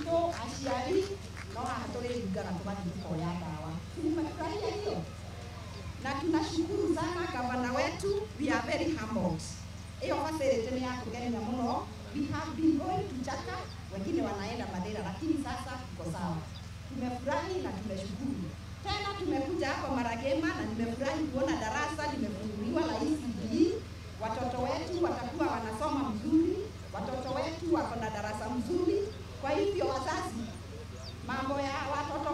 So aciari no haha tũrĩringaga tũgathiĩ tũkoya ndawa. Nimefurahia hiyo. Na tunashukuru sana gavana wetu, we are very humbled. Hiyo facility ni ya kugenia muno. We have been going to Chaka, wengine wanaenda Madera, lakini sasa tuko sawa. Tumefurahi na tumeshukuru. Tena tumekuja hapa Maragema na nimefurahi kuona darasa limefunguliwa la ECD. Watoto wetu watakuwa wanasoma mzuri, watoto wetu wako na darasa mzuri. Kwa hivyo wazazi, mambo ya watoto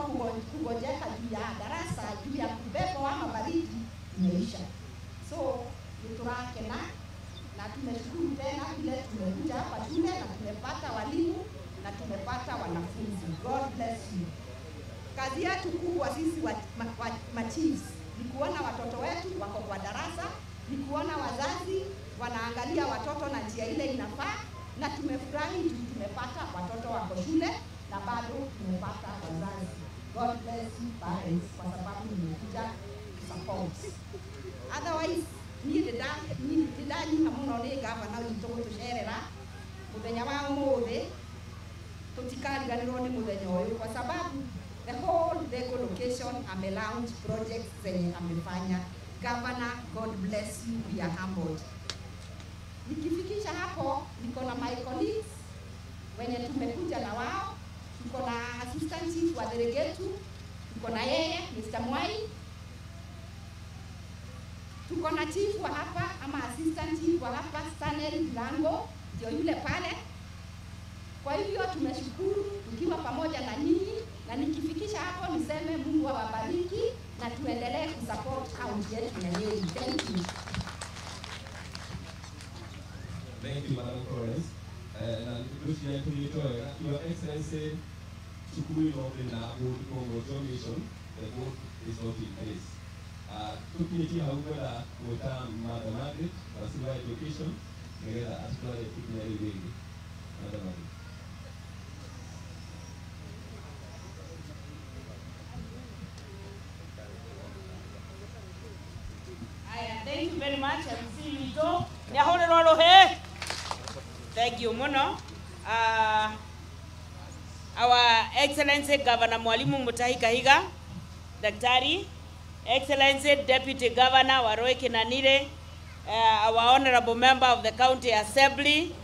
kugojeka juu ya darasa, juu ya kupepo ama baridi imeisha. So niturakena na tumeshukuru tena vile tumekuja hapa shule na tumepata walimu na tumepata wanafunzi. God bless you. Kazi yetu kubwa sisi wa chiefs ni kuona watoto wetu wako kwa darasa, ni kuona wazazi wanaangalia watoto na njia ile inafaa, na tumefurahi tumepata watoto wako shule na bado tumepata wazazi. God bless you parents, kwa sababu nimekuja support. Otherwise, niĩ ndĩndanyiha mũno nĩ gavana witũ gũtũcerera mũthenya wa ũmũthĩ. Tũtikariganĩrwo nĩ mũthenya ũyũ kwa sababu the whole Theko location ame launch projects zenye amefanya. Governor, God bless you, we are humbled. Nikifikisha hapo, niko na my colleagues wenye tumekuja na wao. Tuko na assistant chief wa Deregetu, tuko na yeye Mr. Mwai, tuko na chief wa hapa ama assistant chief wa hapa Stanley Lango, ndio yule pale. Kwa hivyo tumeshukuru tukiwa pamoja na nyinyi, na nikifikisha hapo niseme Mungu awabariki na tuendelee kusupport county yetu ya Nyeri. Thank you. Thank you, Madam Florence. Na ndugu yetu Your Excellency, cukuru ĩno na Congo Mission, the board is not in place. Tukinyĩtie hau ngwenda gwĩta Madam Margaret wa Civil Education nĩgetha atũtware ikinya rĩu rĩngĩ. Madam Margaret. Aya, thank you very much, MC witũ. Nĩahũrĩrwo rũhĩ. Thank you mũno. Our Excellency Governor Mwalimu Mutahi Kahiga, Daktari, Excellency Deputy Governor Waroe Kinanire, our Honorable Member of the County Assembly,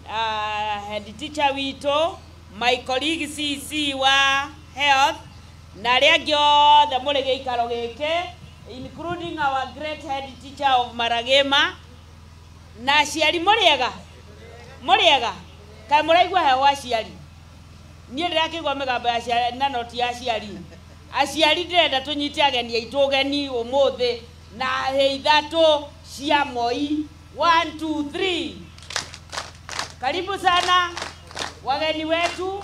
Head Teacher witũ, my colleague CC wa Health, na arĩa angĩ othe mũrĩ gĩikaro gĩkĩ, including our great head teacher of Maragema, na aciari mũrĩega? Mũrĩega? Kaĩ mũraigua heho aciari? Niĩ ndĩrakĩigua mĩgambo ya aciari na noti ya aciari. Aciari ndĩrenda tũnyite ageni aitũ ũgeni ũmũthĩ na hĩ ithatũ cia Moi. 1 2 3. Karibu sana wageni wetu,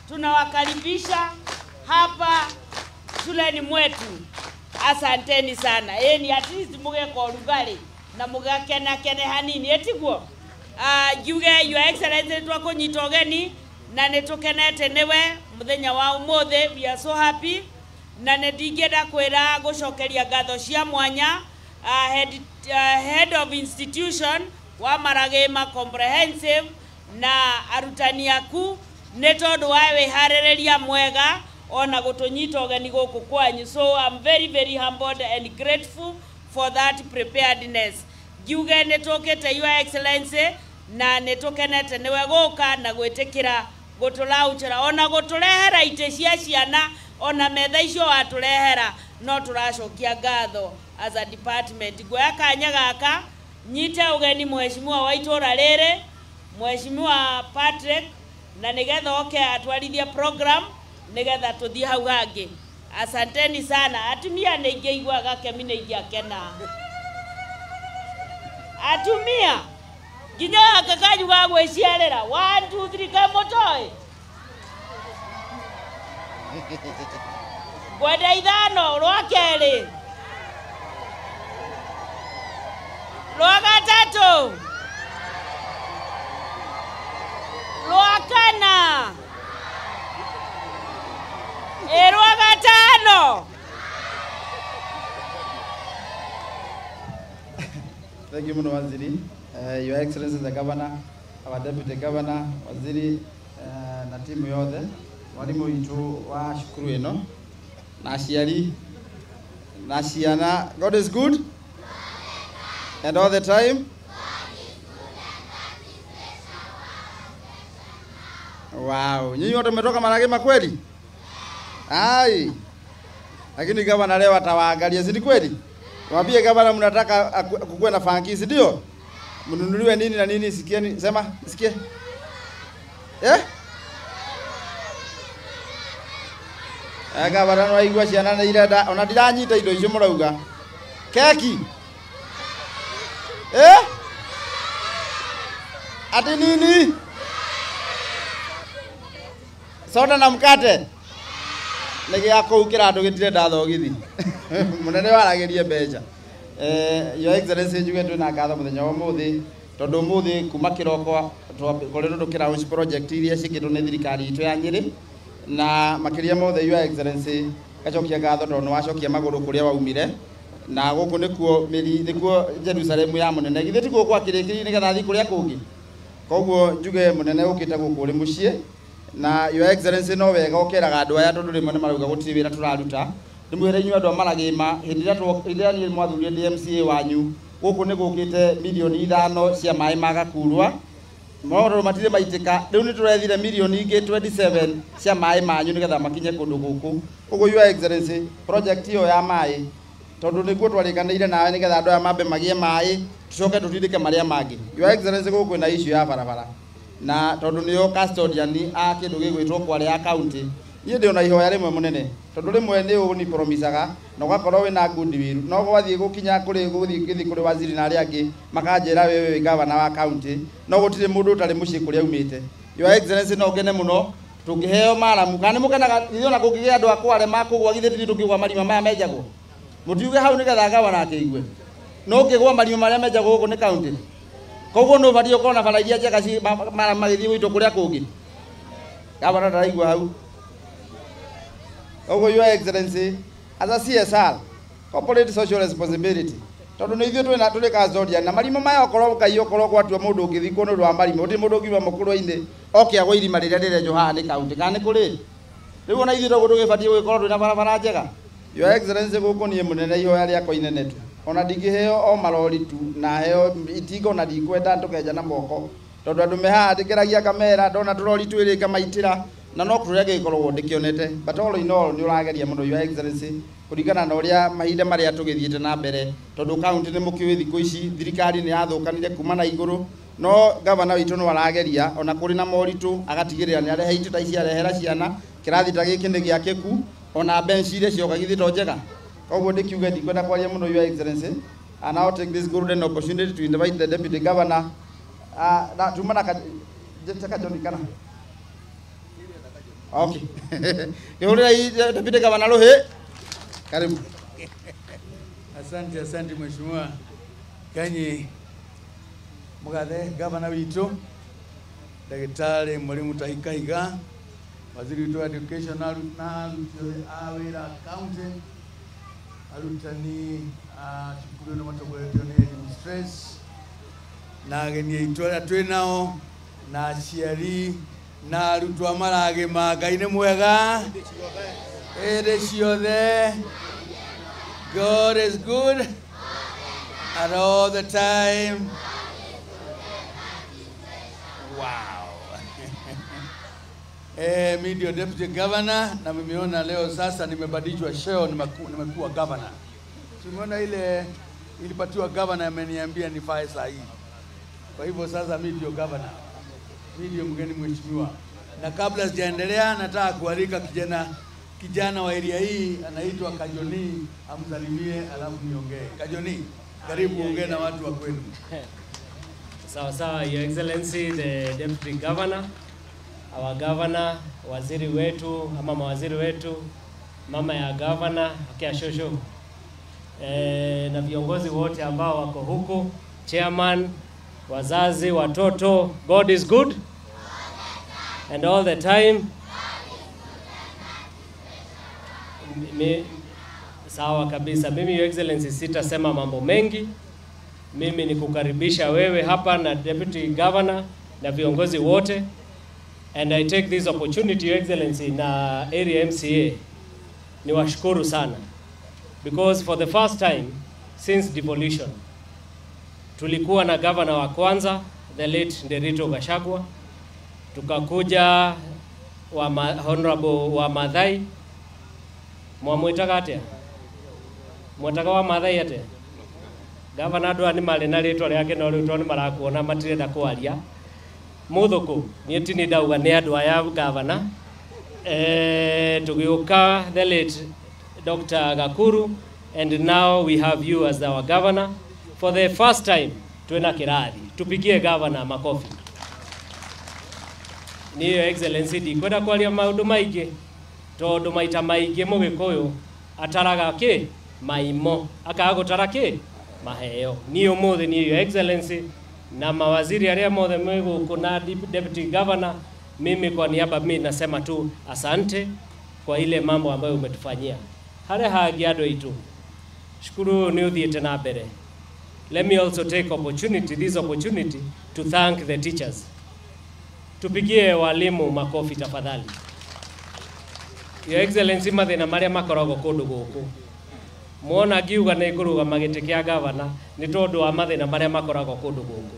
tunawakaribisha hapa shuleni mwetu. Asanteni sana. Ĩni at least mũgeka ũrugarĩ na mũgakenakene hanini, ĩtiguo? Njuge Your Excellency twakũnyita ũgeni na nĩtũkenete nĩwe mũthenya wa ũmũthĩ. We are so happy, na nĩ ndingĩenda kwĩra gũcokeria ngatho cia mwanya head of institution wa Maragema Comprehensive na arutani aku nĩ tondũ wa wĩharĩrĩria mwega ona gũtũnyita ũgeni gũkũ kwanyu. So I'm very very humbled and grateful for that preparedness. Ngiuge nĩ tũkĩte Your Excellency na nĩ tũkenete nĩwe gũka na gwĩtĩkĩra gũtũlaunchĩra ona gũtũrehera itĩ cia ciana ona metha icio watũrehera, no tũracokia ngatho as a department. Nguoya kanya gaka nyite ũgeni mheshimiwa wa itũra rĩrĩ, Mheshimiwa Patrick, na nĩgetha oke atwarithie program nĩgetha tũthiĩ hau hangĩ. Asanteni sana. Atumia nĩ ingĩigua gakemi nĩ ingĩakena. Atumia nginya gaka kanyu ga gwĩciarĩra 1 2 3 kaĩ mũtoĩ? Ngwenda ithano, rwa kerĩ, rwa gatatũ, rwa kana, ĩ rwa gatano. Thank you, Mno Waziri. Your Excellency the Governor, our Deputy Governor, Waziri, na timu yothe, mwarimu witũ wa cukuru ĩno na aciari na ciana. God is good and all the time. Wow, nyinyi wote mmetoka Maragima kweli? Ai. Lakini gavana leo atawaangalia, si ni kweli? Waambie gavana mnataka kukuwe na funky, si ndio? Mnunuliwe nini na nini, sikieni, sema, sikie. Eh? Gavana no aigua ciana na irenda, ona ndiranyita indo icio murauga. Keki. Eh? Ati nini? Soda na mkate. Nĩgĩa kũu kĩrandũ gĩtirenda thogithi. Mũnene waragerie mbeca. Your Excellency njuge twĩna ngatho mũthenya wa ũmũthĩ tondũ ũmũthĩ kuma kĩroko twakoretwo tũkĩlaunch project iria ciĩkĩtwo nĩ thirikari itũ ya Nyĩrĩ, na makĩria mothe Your Excellency gacokia ngatho tondũ nĩwacokia magũrũ kũrĩa waumire, na gũkũ nĩkuo mĩri nĩkuo Jerusalemu ya mũnene, githĩ tikuo gwakĩrĩkĩrire nĩgetha athiĩ kũrĩa kũngĩ. Koguo njuge mũnene ũkĩte gũkũ ũrĩ mũciĩ, na Your Excellency no wega ũkeraga andũ aya tondũ rĩmwe nĩ marauga gũtirĩ wĩra tũraruta. Ndĩmwĩre inyuĩ andũ a Maragima, hĩndĩ ĩrĩa niĩ mwathurire ndĩ MCA wanyu, gũkũ nĩ gũkĩte milioni 5 cia maĩ ma Gakurwa, maũndũ matirĩ maitĩka. Rĩu nĩ tũrethire milioni ingĩ 27 cia maĩ manyu nĩgetha makinye kũndũ gũkũ. Ũguo Your Excellency, project ĩyo ya maĩ tondũ nĩguo twarĩkanĩire nawe nĩgetha andũ aya mambe magĩe maĩ tũcoke tũtindĩke marĩa mangĩ. Your Excellency gũkũ kwĩna issue ya barabara, na tondũ nĩo custodian a kĩndũ gĩgwĩtwo Kwale ya county, niĩ ndĩ ona ihoya rĩmwe mũnene, tondũ rĩmwe nĩ ũnipromisaga na ũgakorwo wĩna goodwill, no gwathiĩ gũkinya kũrĩ gũthiĩ gĩthiĩ kũrĩ waziri na arĩa angĩ makanjĩra wewe wĩ gavana wa county, no gũtirĩ mũndũ ũtarĩ mũciĩ kũrĩa aumĩte. Your Excellency no ngene mũno tũngĩheo maramu, kana nĩ mũkenaga ithuĩ ona kũngĩgĩa andũ a Kwale makũgwa, githĩ tithuĩ tũngĩgwa marima maya menjagwo? Mũtiuge hau nĩgetha gavana akĩigue. No ũngĩgwa marima marĩa menjagwo gũkũ nĩ county, koguo nĩ ũbatiĩ ũkorwo na bara iria njega maramu magĩthiĩ gwitũ kũrĩa kũngĩ. Gavana ndaraigua hau. Koguo Your Excellency, as a CSR, corporate social responsibility, tondũ nĩ ithuĩ twĩna tũrĩ custodian, na marima maya okorwo Ngai okorwo gwatua mũndũ ũngĩthikwo nĩ ũndũ wa marima, gũtirĩ mũndũ ũngiuma mũkũrwe-inĩ oke agwe irima rĩrĩa rĩrenjwo haha nĩ county, kana nĩ kũrĩ? Rĩu ona ithuĩ toguo tũgĩbatiĩ gũgĩkorwo twĩna barabara njega. Your Excellency gũkũ niĩ mũnene ihoya rĩakwa inene tu, ona ndingĩheo o marori tu na heo itinga ona ndikwenda tũkenja na moko, tondũ andũ me haha ndĩkĩragia kamera ndona tũrori twĩrĩ ngamaitĩra, na no kũrĩa gĩkoragwo ndĩkĩonete. But all in all nĩ ũrageria mũno Your Excellency kũringana na ũrĩa mahinda marĩa tũgĩthiĩte na mbere, tondũ county nĩ mũkĩũĩ thikũ ici thirikari nĩ yathũkanire kuma na igũrũ, no gavana witũ no arageria ona kũrĩ na moritũ agatigĩrĩra nĩ arehe itĩ ta ici arehera ciana, kĩrathi ta gĩkĩ nĩ gĩakĩku, ona bench iria cioka githĩ to njega. Koguo ndĩkiuge ndikwenda kwaria mũno Your Excellency. And I now take this golden opportunity to invite the Deputy Governor. Na tuma na Kajoni kana. Okay. Kihurira Deputy Governor Ruhi. Karibu. Asante, asante Mheshimiwa Kanyi Mugathe, Governor witu, Daktari Mwalimu Mutahi Kahiga, Waziri witu wa Education na aruti a wĩra county, arutani a cukuru ĩno matongoretio nĩ headmistress, na ageni aitũ arĩa twĩ nao, na aciari, na arutwo a Maragima. Ngai nĩ mwega hĩndĩ ciothe. God is good at all the time. Wow. Mimi ndio Deputy Governor, na mmeona leo sasa nimebadilishwa cheo, nimekuwa governor. Tumeona ile ilipatiwa governor, ameniambia nifae saa hii. Kwa hivyo sasa mimi ndio governor. Mimi ndio mgeni mheshimiwa. Na kabla sijaendelea nataka kualika kijana wa area hii anaitwa Kajoni, amsalimie alafu niongee. Kajoni, karibu ongee na watu wa kwenu. Sawa sawa, Your Excellency the Deputy Governor, our governor, waziri wetu ama mawaziri wetu, mama ya governor akia shosho, na viongozi wote ambao wako huku, chairman, wazazi, watoto. God is good and all the time. Sawa kabisa. Mimi Your Excellency sitasema mambo mengi. Mimi ni kukaribisha wewe hapa na Deputy Governor na viongozi wote. And I take this opportunity, Your Excellency, na area MCA, niwashukuru sana because for the first time since devolution tulikuwa na governor wa kwanza the late Nderito Gachagua, tukakuja wa honorable wa Maathai, mwamwitaga atia? Mwetaga wa Maathai atia? Gavana andu aya nĩ marĩ na rĩtwa rĩake no rĩu tondũ nĩ marakuona matirenda kwaria. Mũthũkũ niĩ ti nĩ ndauga nĩ andũ aya gavana. Tũgĩũka the late Dr. Gakuru, and now we have you as our governor. For the first time twĩna kĩrathi, tupigie governor makofi. Niĩ Your Excellency ndikwenda kwaria maũndũ maingĩ tondũ maita maingĩ mũgĩkũyũ ataraga kĩ maimo akaga gũtara kĩ maheo. Niĩ ũmũthĩ niĩ Your Excellency na mawaziri arĩa mothe mwĩ gũkũ na deputy governor, mimi kwa niaba mimi nasema tu asante kwa ile mambo ambayo umetufanyia. Harĩa hangĩ andũ aitũ, cukuru ũyũ nĩ ũthiĩte na mbere. Let me also take this opportunity to thank the teachers. Tupigie walimu makofi tafadhali. Your Excellency, mathĩna marĩa makoragwo kũndũ gũkũ, mwona ngiuga nĩ ngũrũgama gĩtĩ kĩa gavana nĩ tondũ wa mathĩna marĩa makoragwo kũndũ gũkũ.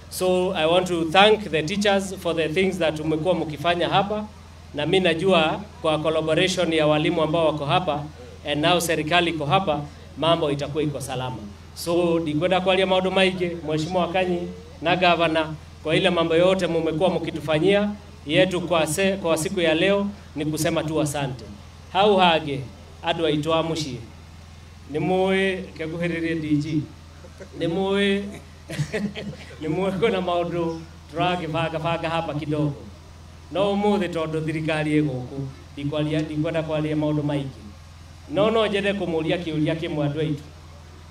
So I want to thank the teachers for the things that umekuwa mkifanya hapa, na mimi najua kwa collaboration ya walimu ambao wako hapa and now serikali iko hapa, mambo itakuwa iko salama. So ndikwenda kwaria maundu maingi, Mheshimiwa Kanyi na gavana, kwa ile mambo yote mumekuwa mkitufanyia yetu kwa siku ya leo ni kusema tu asante. Hau hage andu aitu a muciĩ nĩ mũĩ keguhĩrĩrie DG nĩ mũĩ nĩ mũĩ kwĩna maũndũ tũragĩbanga banga hapa kidogo, no ũmũthĩ tondũ thirikari ĩ gũkũ ndikwenda kwaria maũndũ maingĩ, no nyende kũmũria kĩũria kĩmwe andũ aitũ.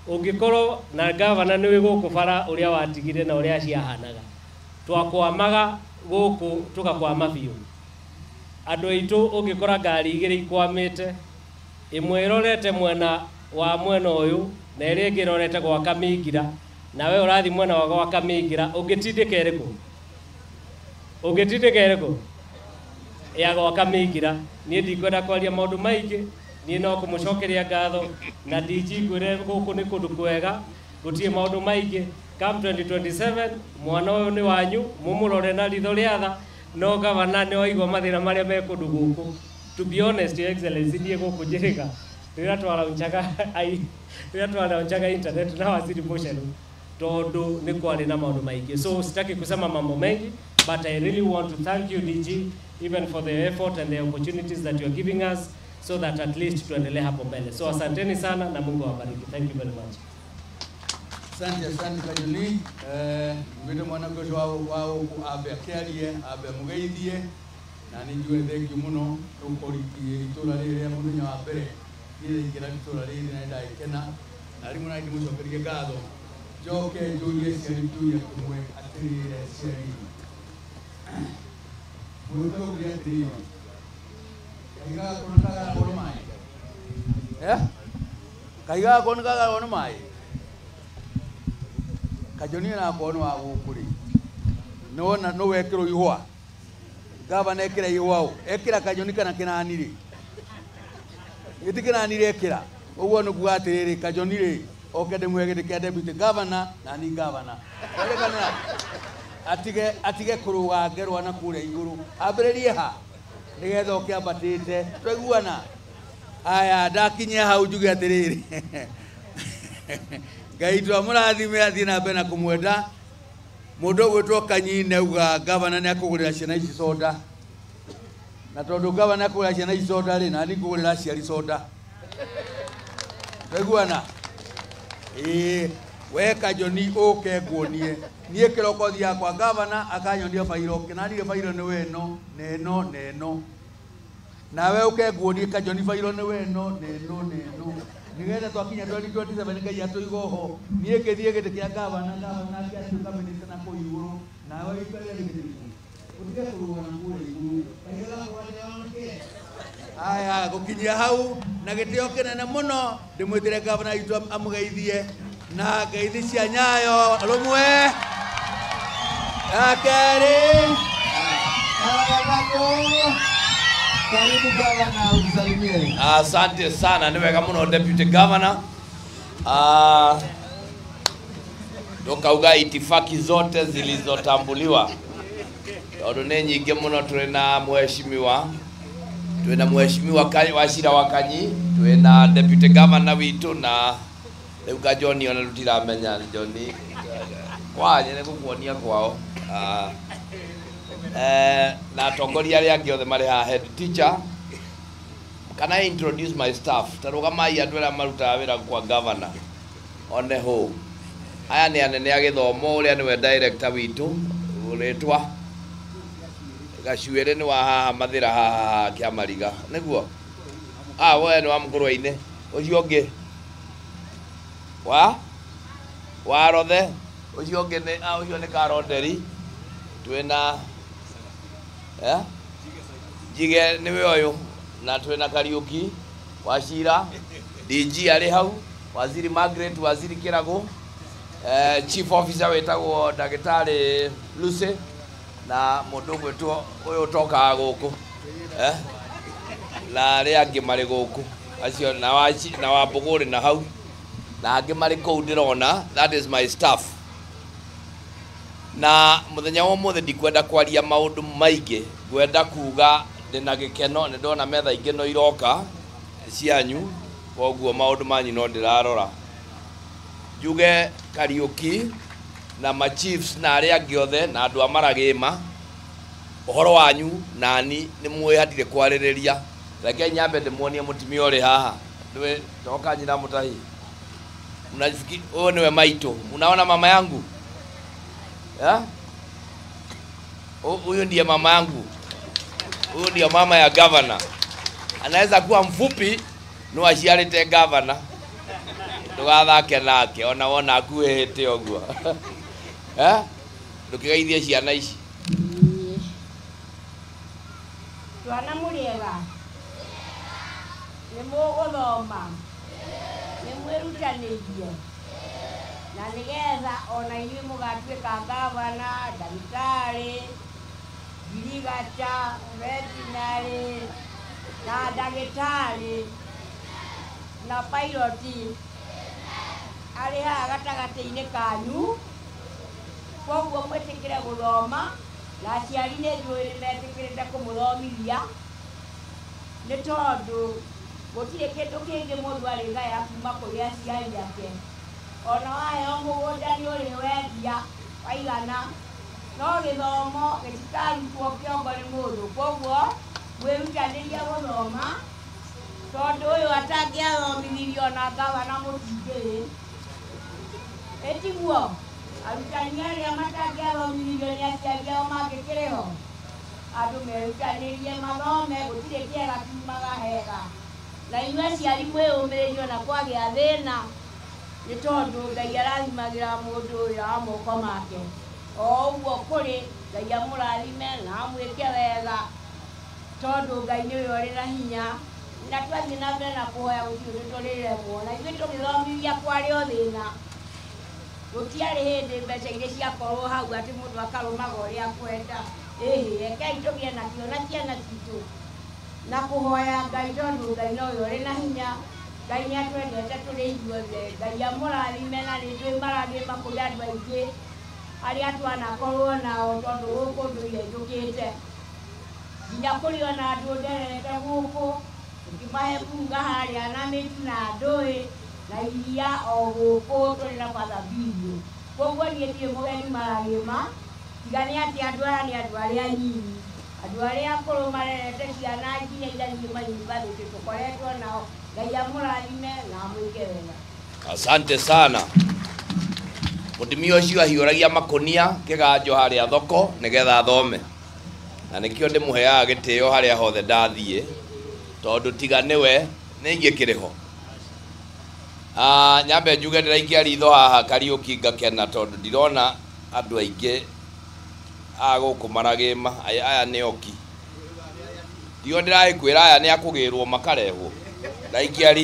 Ũngĩkorwo na gavana nĩwĩ gũkũ bara ũrĩa watigire na ũrĩa ciahanaga, twakwamaga gũkũ tũgakwama biũ. Andũ aitũ ũngĩkora ngari igĩrĩ ikwamĩte, ĩmwe ĩrorete mwena wa mwena ũyũ na ĩrĩa ĩngĩ ĩrorete gwa Kamingira, nawe ũrathiĩ mwena wa gwa Kamingira, ũngĩtindĩka ĩrĩkũ? Ũngĩtindĩka ĩrĩkũ? Ya gwa Kamingira. Niĩ ndikwenda kwaria maũndũ maingĩ, niĩ no kũmũcokeria ngatho na DG ngwĩre gũkũ nĩ kũndũ kwega, gũtirĩ maũndũ maingĩ. Come 2027 mwana ũyũ nĩ wanyu, mũmũrore na ritho rĩa tha, no gavana nĩ waigua mathĩna marĩa me kũndũ gũkũ. To be honest, Your Excellency, niĩ gũkũ njĩrĩga rĩrĩa twaraunchaga internet na waziri Mucheru tondũ nĩ kwarĩ na maũndũ maingĩ. So sitaki kusema mambo mengi, but I really want to thank you DG even for the effort and the opportunities that you are giving us so that at least tuendelee hapo mbele. So asanteni sana na Mungu awabariki. Thank you very much. Asante, asante Kajuni. Ngwĩte mwana ũcio wa gũkũ ambe akĩarie, ambe amũgeithie, na nĩ njuge thengiũ mũno nĩgũkorwo itũra rĩrĩ rĩa mũthenya wa mbere. Niĩ ndaingĩra itũra rĩrĩ na nĩndagĩkena, na rĩmwe na ndĩmũcokerie ngatho. Njoke njũrie aciari kĩũria kĩmwe atĩrĩrĩ aciari. Mũgĩtũria atĩrĩrĩ, kahiga gakwa nĩ kagagwo nĩ maĩ? Kahiga gakwa nĩ kagagwo nĩ maĩ? Kajoni na akorwo nĩ wa gũkũ rĩ, nĩwona nĩ wekĩrwo ihũa, gavana ekĩra ihũa ũ, ekĩra Kajoni kana kĩnani rĩ? Gĩti kĩnani rĩ ekĩra, ũguo nĩ kuga atĩrĩrĩ, Kajoni rĩ, oke ndĩmũhe gĩtĩ kĩa deputy governor na ni governor. Kwerekana atige kũrũga ngerwa na kũrĩa igũrũ, ambĩrĩrie ha nĩgetha oke ambatĩte, twaiguana? Aya, ndakinyia hau njuge atĩrĩrĩ, Ngai twamũrathime athiĩ na mbere na kũmwenda. Mũndũ ũgwĩtwo Kanyi nĩauga gavana nĩakũgũrĩra ciana ici soda, na tondũ gavana nĩakũgũrĩra ciana ici soda rĩ, na niĩ ngũgũrĩra aciari soda. Twaiguana? Ĩĩ, we Kajoni ũke nguonie. Niĩ kĩroko thiaga kwa gavana akanyonia bairo, kĩnanire bairo nĩ we ĩno na ĩno na ĩno. Nawe ũke nguonie Kajoni bairo nĩ we ĩno na ĩno na ĩno. Nĩgetha twakinya 2027 Ngai atũiga oho, niĩ ngĩthiĩ gĩtĩ kĩa gavana, gavana angĩatuĩka minista na kũu igũrũ, nawe ũikarĩre gĩtĩ kĩu. Ũtige kũrũga na kũrĩa igũrũ. Aya, gũkinyia hau na gĩtĩo kĩnene mũno ndĩmwĩtĩre gavana witũ amũgeithie na ngeithi cia Nyayo rũmwe, ya kerĩ, Karibu gavana, utusalimie. Asante sana, ni wega muno Deputy Governor. Tukauga itifaki zote zilizotambuliwa tondu ni nyingi muno. Twina mheshimiwa, twina mheshimiwa Wachira wa Kanyi, twina Deputy Governor witu, na riu ka John ona tutiramenya John kwanye ni gukuonia kwao. Na atongoria aria angi othe mari haha. Head teacher, can I introduce my staff? Tarugamai andu aria marutaga wira kwa governor one ho. Aya nĩ anene a gĩthomo, ũrĩa nĩwe director witũ ũrĩtwa Gacuĩrĩ, nĩ wa haha Mathĩra haha Kĩamariga nĩguo. Ah, we nĩ wa Mũkũrwe-inĩ. Ũcio ũngĩ wa Rothe, ũcio ũngĩ nĩ ũcio nĩ Karonderi. Twĩna Njige nĩwe ũyũ, na twĩna Kariũki Wachira, DG arĩ hau, Waziri Margaret, Waziri Kĩragũ, chief officer wĩtagwo Ndagĩtarĩ Lucy, na mũndũ ũgwĩtwo ũyũ ũtokaga gũkũ, na arĩa angĩ marĩ gũkũ acio, na na Wambũgũrĩ na hau, na angĩ marĩ kũu ndĩrona. That is my staff. Na mũthenya wa ũmũthĩ ndikwenda kwaria maũndũ maingĩ, ngwenda kuga ndĩna gĩkeno nĩ ndona metha ingĩ no iroka cianyu, koguo maũndũ manyu no ndĩrarora. Njuge Kariũki na ma chiefs na arĩa angĩ othe na andũ a Maragĩma, ũhoro wanyu nani nĩ muĩ hatirĩ kwarĩrĩria. Reke nyambe ndĩmuonie mũtumia ũrĩ haha. Ndwe toka nyina mũtahi. Mnafikiri huyo niwe maito? Unaona mama yangu? Huyu ndiye mama yangu. Huyu ndiye mama ya governor. Anaweza kuwa mfupi no aciarĩte governor. Ndũgathake nake ona wona akuĩhĩte ũguo. Ndũkĩgeithie ciana ici. Twana mũrĩega, nĩ mũgũthoma, nĩ mwĩrutanĩirie, na nĩgetha ona inyuĩ mũgatuĩka gavana, ndagĩtarĩ, ngirigaca, veterinary na ndagĩtarĩ na pilot arĩ haha gatagatĩ-inĩ kanyu. Koguo mwĩtĩkĩre gũthoma, na aciari nĩ njũĩ nĩ metĩkĩrĩte kũmũthomithia, nĩ tondũ gũtirĩ kĩndũ kĩngĩ mũndũ arĩgaya kuma kũrĩ aciari ake. Ona waheo mũgũnda nĩ ũrĩ wendia waigana, no gĩthomo gĩtikarutwo kĩongo nĩ mũndũ. Koguo mwĩrutanĩrie gũthoma, tondũ ũyũ atangĩathomithirio ona gavana mũtingĩrĩ. Ĩtiguo arutani arĩa matangĩathomithirio nĩ aciari ao mangĩkĩrĩho. Andũ merutanĩrie mathome, gũtirĩ kĩega kiumaga hega. Na inyuĩ aciari mwĩyũmĩrĩrie ona kwagĩa thĩna, nĩ tondũ Ngai arathimagĩra mũndũ wĩra wa moko make. O ũguo kũrĩ, Ngai amũrathime na amwĩke wega, tondũ Ngai nĩwe ũrĩ na hinya. Na twathiĩ na mbere na kũhoya gũtirĩ ũndũ tũrĩremwo. Na ithuĩ tũgĩthomithia kwarĩ o thĩna, gũtiarĩ hĩndĩ mbeca iria ciakorwo hau atĩ mũndũ akarũmaga ũrĩa akwenda. Ĩhĩ, rekei tũgĩe nakĩo na ciana citũ, na kũhoya Ngai, tondũ Ngai nowe ũrĩ na hinya. Ngai nĩ atwendete tũrĩ ithuothe. Ngai amũrathime, na nĩ njũĩ Maragĩma kũrĩ andũ aingĩ arĩa twanakorwo nao, tondũ gũkũ ndũire njũkĩte nginya kũrĩ ona andũ nderete gũkũ, tũkĩmahe bunga harĩa na mĩtu na ndũĩ na iria o gũkũ tũrĩ na Father Bill. Koguo niĩ ndirĩ mũgeni Maragĩma, tiga nĩ atĩ andũ aya nĩ andũ arĩa anyinyi, andũ arĩa akũrũ marerete ciana nginya igathiĩ mayunivasĩtĩ tũkoretwo nao. Ngai amũrathime na amwĩke wega. Asante sana. Mũtumia ũcio ahiũragia makũnia kĩganjo harĩa thoko nĩgetha athome, na nĩkĩo ndĩmũheaga gĩtĩo harĩa hothe ndathiĩ, tondũ tiga nĩwe nĩ ingĩkĩrĩ ho. Nyambe njuge ndĩraikia ritho haha Kariũki ngakena, tondũ ndirona andũ aingĩ a gũkũ Maragĩma. Aya nĩ oki, ndio ndĩragĩkwĩra aya nĩ akũgĩrwo makarehwo. Ndaikia.